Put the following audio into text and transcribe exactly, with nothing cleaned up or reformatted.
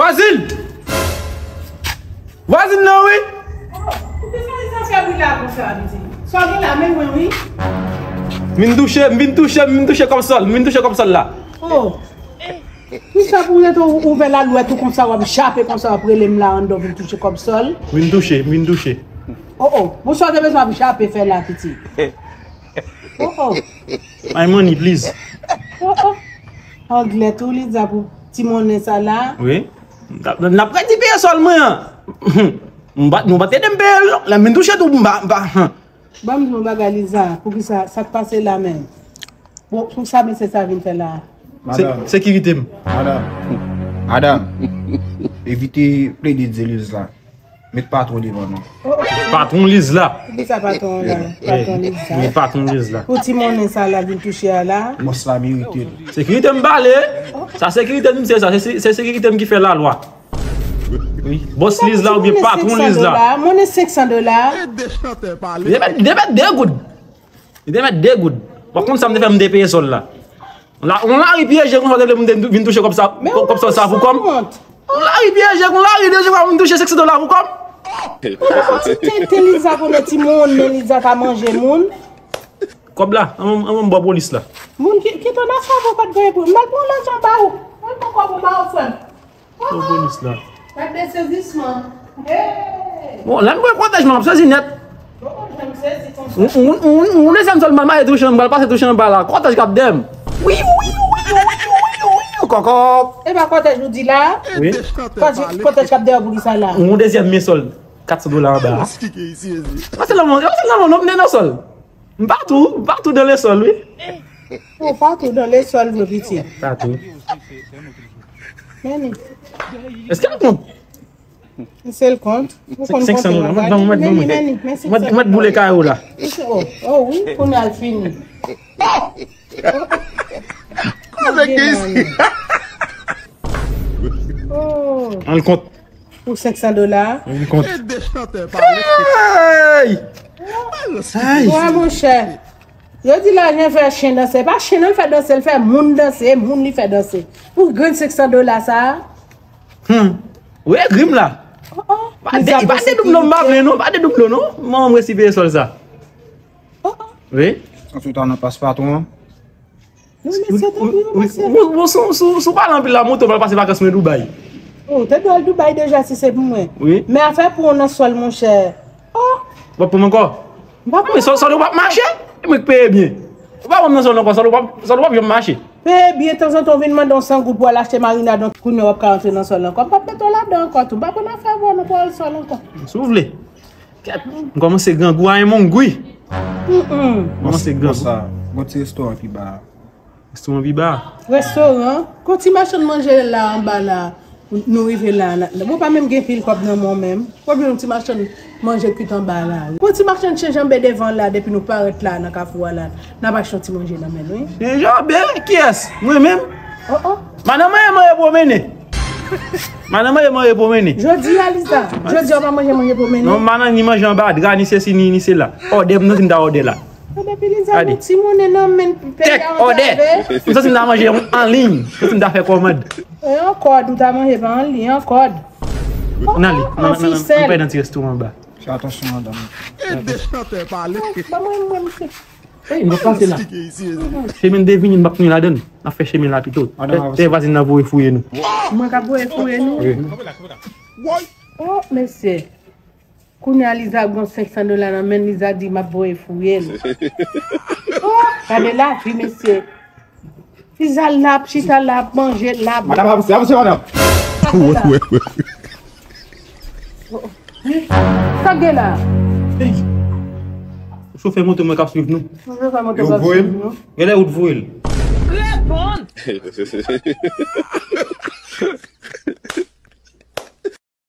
Vwazin! Vwazin nan, wi! Poukisa li sa fè bri la konsa, pitit? Sa w gen la, men mwen, wi. M vin touche, m vin touche, m vin touche kòb sòl, m vin touche kòb sòl la. Oh! Poukisa pou w rete ou- ouvè lalwèt ou konsa, w ap jape konsa, w ap rele m la anndan, w vin touche kòb sòl? M vin touche, m vin touche. Oh, oh. Bon, sa w te bezwen ap jape fè la, pitit? Oh, oh. My money, please. Oh, oh. Anglè tou, li di pou ti monnen sa la. Wi. N ap, n ap redi peye sòl mwen an. M pa, nou pa t ede m peye l, non. Lè m vin touche tou, m pa, m pa, han. Ban m di yon bagay, Liza, poukisa, sa k pase la menm? Bon, pou sa mesye sa vin fè la? Se- Madanm. Sekirite m. Madanm. Madanm. Evite plede di Liza. Met patwon devan non. Patwon Liz la. Poukisa patwon la? Patwon Liz la. Wi, patwon Liz la. Pou ti monnen sa la vin touche a la. Bòs la merite l. Sekirite m pale. Sa sekirite m se sa. Se, se sekirite m ki fè lalwa. Wi. Bòs Liz la oubyen patwon Liz la. Monnen senk san dola. Li te mèt, li te mèt de goud. Li te mèt de goud. W ap konn sa m te fè, m te peye sòl la. La, yon lari pyeje konsa w te vle pou m te vin touche kòb sa, kòb sòl sa pou kòm? Yon lari pyeje, yon lari de jou pou m touche senk san dola pou kòm? Ti tenten Liza konnen ti monnen Liza ka manje moun. Kòb la, an, an, an, bò polis la. Moun ki, ki ton afè avè w pa t genyen pou m al pran lajan ba ou. Mwen pran kòb ou ba ou frè m. Bon, polis la. Gade sezisman. Hey! Bon, lè m wè kòtèj mwen ap sezi nèt. Bon, jan m sezi konsa. Yon, yon, yon, yon dezyèm sòl m al mache touche, m al pase touche anba la. Kòtèj k ap dèyè m. Wi, wi, wi, kòkò. E pa kòtèj nou di la? Wi. Kòtèj, kòtèj k ap dèyè w pou ki sa la? Yon dezyèm men sòl, kat san dola anba a. Pase la, mwen, pase la, mwen, non, m nan sòl. M patou, m patou dans le sol, wi. Ou patou dans le sol, vre pitit. Patou. Men li. Èske l kont? Se l kont. Ou konn senk san dola. Mwen, mwen, mwen, mwen, mwen, mwen boule kay ou la. Oh, oh wi, kounye a l fini. Konnen ki isi. Oh. An l kont. Pou senk san dola. Yon kont. Hey! Hey! Wè, monchè. Yo di lajan fè chen danse. E pa chen non l fè danse, l fè moun danse, e moun li fè danse. Pou grenn senk san dola sa a. Hmm. Wi, grim la. Oh, oh. Pa de, pa de doub non, m pa vle non, pa de doub non. Manman m resi peye sòl sa. Oh, oh. Wi. An tou tan nan pas patwon an. Wi, mesye, tanpri, wi, mesye. Bon, bon, sou, sou, sou pale anpil la, montre m al pase vakans mwen Dubai. Oh, te dwe al Dubai deja si se pou mwen. Wi. Men afè pou w nan sòl, monchè. Oh! W ap pran m ankò? M pa pran. Men sòl, sòl ou p ap mache. E mwen k peye byen. Ou pa pran m nan sòl ankò, sòl ou p ap, sòl ou p ap janm mache. Peye byen, tanzantan w vin mande yon san goud pou w al achte marinad, kounye a w ap ka rantre nan sòl ankò. M p ap mete w ladan ankò tou. M pa konn afè avè w non pou w al sòl ankò. Si w vle. Kèt, m kòmanse grangou a yon mongwi. M kòmanse grangou. Bon, sa, bon ti restoran pi ba a. Restoran pi ba a. Restoran? Kon ti machann manje la anba la, nou rive la, la. Bon, pa menm gen pil kòb nan men w menm. Konbyen yon ti machann manje kwit anba la? Kon ti machann chen janbe devan la, depi nou parèt la, nan kafou a la, n ap achte yon ti manje nan men nou, wi. Chen janbe? Kiyès? Mwen menm? Oh, oh. Madanm mwen manje pwomene. Madanm mwen manje pwomene. Jodi a, Liza, jodi a w pa manje manje pwomene? Non, madanm ni manje anba dra, ni sesi, ni, ni sela. Òdè, m santi m ta òdè la. Depi Liza gen ti monnen nan men l, peyi a antrave. M santi m ta manje anliy. M santi m ta fè kòmand. E an kòd, ou ta manje pa anliy, an kòd. N ale, n ale, n ale, n ale nan ti restoran anba. Fè atansyon, madanm. Ede chantè pale. Ban mwen, mwen, misye. Ey, nou pase la. Chemen n te vini, n p ap tounen ladan l. N ap fè chemen la pito. Tè, tè vwazin nan voye fouye nou. Mwen k ap voye fouye nou? Wi. Oh, mesye. Kounye a Liza ap gen senk san dola nan men l, Liza di m ap voye fouye l. Oh, gade lavi, mesye. Liza la ap chita, la ap manje, la ap... Madanm, avanse, avanse, madanm. Wi, wi, wi. Sa k gen la? Ey! Chofè moto mwen k ap swiv nou. Chofè moto k ap swiv nou. Genlè ou t voye l. Reponn!